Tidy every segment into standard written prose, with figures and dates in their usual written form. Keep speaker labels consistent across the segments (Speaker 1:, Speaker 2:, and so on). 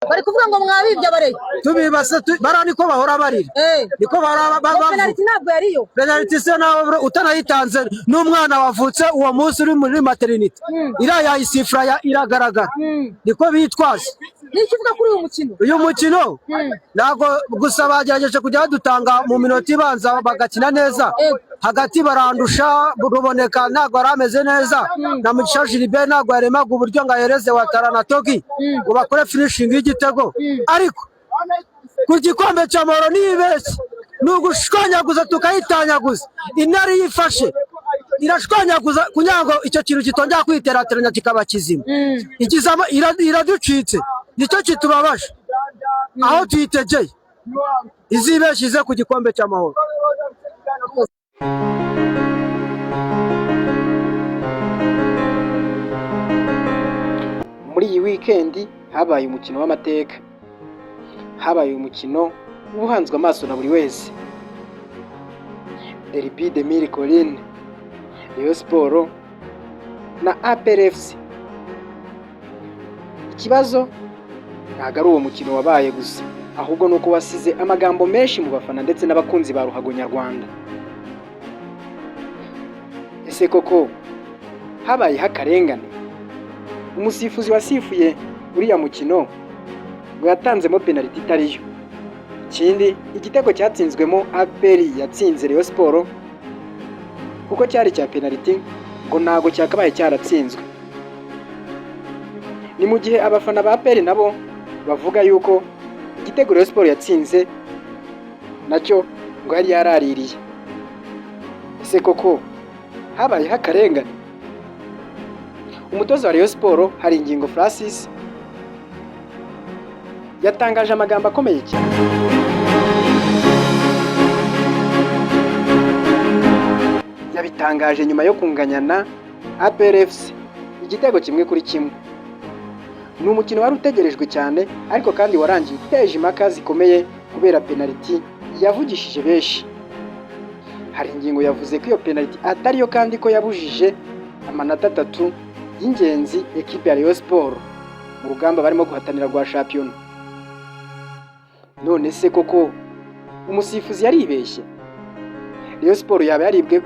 Speaker 1: Bari kuvuga ngo mwabibye abareyo.
Speaker 2: Tubibase bariya niko bahora barira. Niko bahora bavuga.
Speaker 1: Penaliti ntabwo yariyo.
Speaker 2: Penaliti se nawe bro, utanayitanze n'umwana wavutse uwo munsi uri muri maternité iriya yayisifura iragaragara, niko bitwaza.
Speaker 1: Ni icyo uvuga kuri uyu mukino?
Speaker 2: Uyu mukino ntabwo gusa bagerageje kujya badutanga mu minota ibanza bagakina neza, hagati barandusha. Ruboneka ntabwo yari ameze neza, na Mugisha Gilbert ntabwo yaremaga uburyo ngo ahereze Watara na Togi ngo bakore finishing y'igitego. Ariko ku gikombe cy'amahoro nibeshye ni ugushwanyaguza tukayitanyaguza. Intare yifashe irashwanyaguza kugira ngo icyo kintu kitongera kwiterateranya kikaba kizima. Ikizama iraducitse, nicyo kitubabaje. Aho tuyitegeye izibeshye ize ku gikombe cy'amahoro.
Speaker 3: Muri iyi wikendi habaye umukino w'amateka, habaye umukino uba uhanzwe amaso na buri wese, Derby des Mille Collines, Rayon Sports na APR FC. Ikibazo ntabwo ari uwo mukino wabaye gusa, ahubwo ni uko wasize amagambo menshi mu bafana ndetse n'abakunzi ba ruhago nyarwanda. Ese koko habayeho akarengane? Umusifuzi wasifuye uriya mukino ngo yatanzemo penaliti itariyo. Ikindi, igitego cyatsinzwemo APR yatsinze Rayon Sports kuko cyari icya penaliti, ngo ntago cyakabaye cyaratsinzwe. Ni mu gihe abafana ba APR nabo bavuga yuko igitego Rayon Sports yatsinze nacyo ngo yari yaraririye. Ese koko habayeho akarengane? Umutoza wa Rayon Sports, Haringingo Francis, yatangaje amagambo akomeye cyane. Yabitangaje nyuma yo kunganya na APR FC igitego 1-1. Ni umukino wari utegerejwe cyane, ariko kandi warangiye uteje impaka zikomeye kubera penaliti yavugishije benshi. Haringingo yavuze ko iyo penaliti atariyo kandi ko yabujije amanota atatu y'ingenzi ekipe ya Rayon Sports mu rugamba barimo guhatanira rwa shampiyona. None se koko umusifuzi yaribeshye? Rayon Sports yaba yaribwe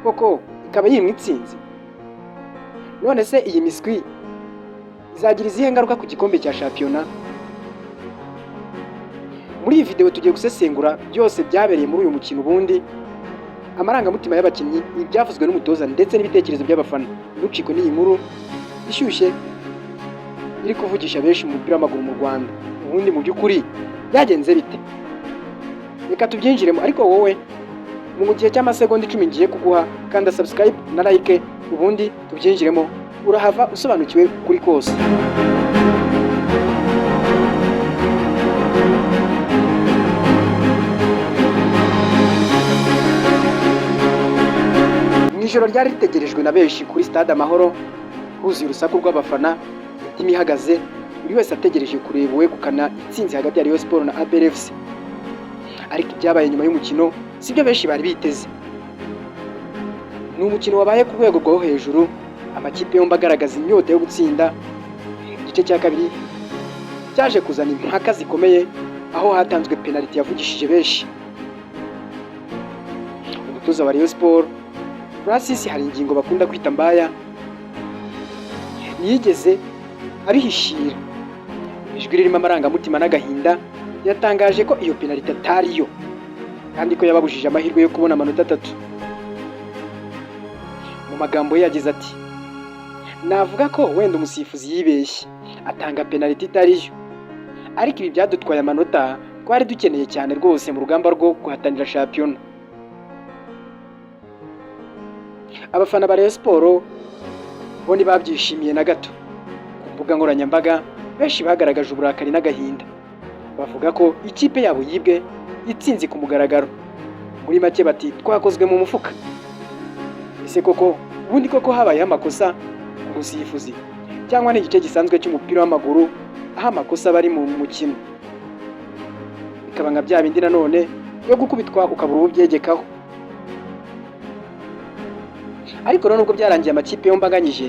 Speaker 3: koko ikaba yimwe itsinzi? None se iyi miswi izagira izihe ngaruka ku gikombe cya shampiyona? Muri iyi video tugiye gusesengura byose byabereye muri uyu mukino, ubundi amarangamutima y'abakinnyi, ibyavuzwe n'umutoza ndetse n'ibitekerezo by'abafana. Ntucikwe n'iyi nkuru ishyushye iri kuvugisha benshi mu mupira w'amaguru mu Rwanda. Ubundi mu by'ukuri byagenze bite? Reka tubyinjiremo, ariko wowe mu gihe cy'amasegonda 10 ngiye kuguha, kanda subscribe na like, ubundi tubyinjiremo, urahava usobanukiwe kuri kose. Mu ijoro ryari ritegerejwe na benshi kuri Stade Amahoro, huzuye urusaku rw'abafana, imitima ihagaze, buri wese ategereje kureba uwegukana intsinzi hagati ya Rayon Sports na APR FC. Ariko ibyabaye nyuma y'umukino sibyo benshi bari biteze. Ni umukino wabaye ku rwego rwo hejuru, amakipe yombi agaragaza inyota yo gutsinda. Igice cya kabiri cyaje kuzana impaka zikomeye, aho hatanzwe penaliti yavugishije benshi. Umutoza wa Rayon Sports, Francis Haringingo bakunda kwita Mbaya, ntiyigeze abihishira. Mu ijwi ririmo amarangamutima n'agahinda, yatangaje ko iyo penaliti atariyo kandi ko yababujije amahirwe yo kubona amanota atatu. Mu magambo ye yagize ati: "Navuga ko wenda umusifuzi yibeshye atanga penaliti itariyo, ariko ibi byadutwaye amanota twari dukeneye cyane rwose mu rugamba rwo guhatanira shampiyona." Abafana ba Rayon Sports bo ntibabyishimiye na gato. Ku mbuga nkoranyambaga benshi bagaragaje uburakari n'agahinda, bavuga ko ikipe yabo yibwe itsinzi ku mugaragaro. Muri make bati: "Twakozwe mu mufuka." Ese koko ubundi koko habayeho amakosa ku musifuzi, cyangwa ni igice gisanzwe cy'umupira w'amaguru aho amakosa aba ari mu mukino, bikaba nka bya bindi nanone yo gukubitwa ukabura uwo ubyegekaho? Ariko rero nubwo byarangiye amakipe yombi anganyije,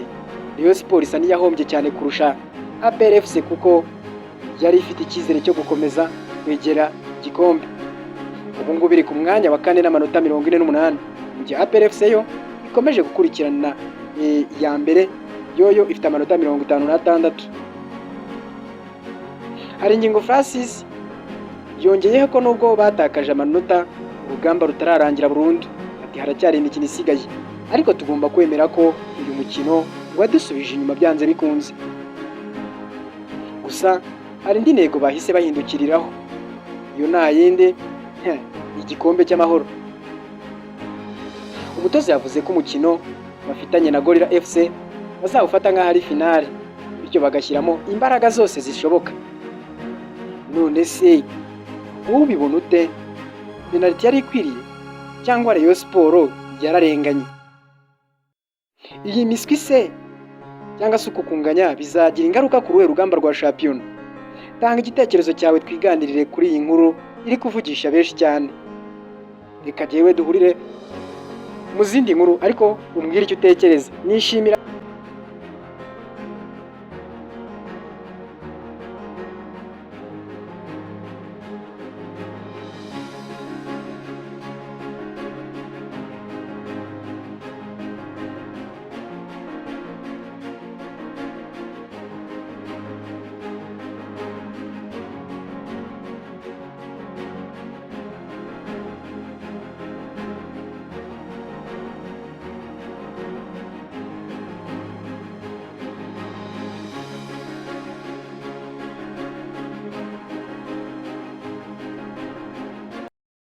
Speaker 3: Rayon Sports isa n'iyahombye cyane kurusha APR FC kuko yari ifite icyizere cyo gukomeza kwegera igikombe. Ubu ngubu iri ku mwanya wa kane n'amanota 48, mu gihe APR FC yo ikomeje gukurikirana iya mbere, yoyo ifite amanota 56. Haringingo Francis yongeyeho ko nubwo batakaje amanota, urugamba rutararangira burundu. Ati: "Haracyari imikino isigaye, ariko tugomba kwemera ko uyu mukino wadusubije inyuma byanze bikunze." Gusa hari indi ntego bahise bahindukiriraho, iyo nta yindi ni igikombe cy'Amahoro. Umutoza yavuze ko umukino bafitanye na Gorilla FC bazawufata nk'aho ari finale, bityo bagashyiramo imbaraga zose zishoboka. None se wowe ubibona ute? Penaliti yari ikwiriye cyangwa Rayon Sport yararenganye? Iyi miswi se cyangwa se uku kunganya bizagira ingaruka ku ruhe rugamba rwa shampiyona? Tanga igitekerezo cyawe twiganirire kuri iyi nkuru iri kuvugisha benshi cyane. Reka jyewe duhurire mu zindi nkuru, ariko umbwire icyo utekereza. Nishimira.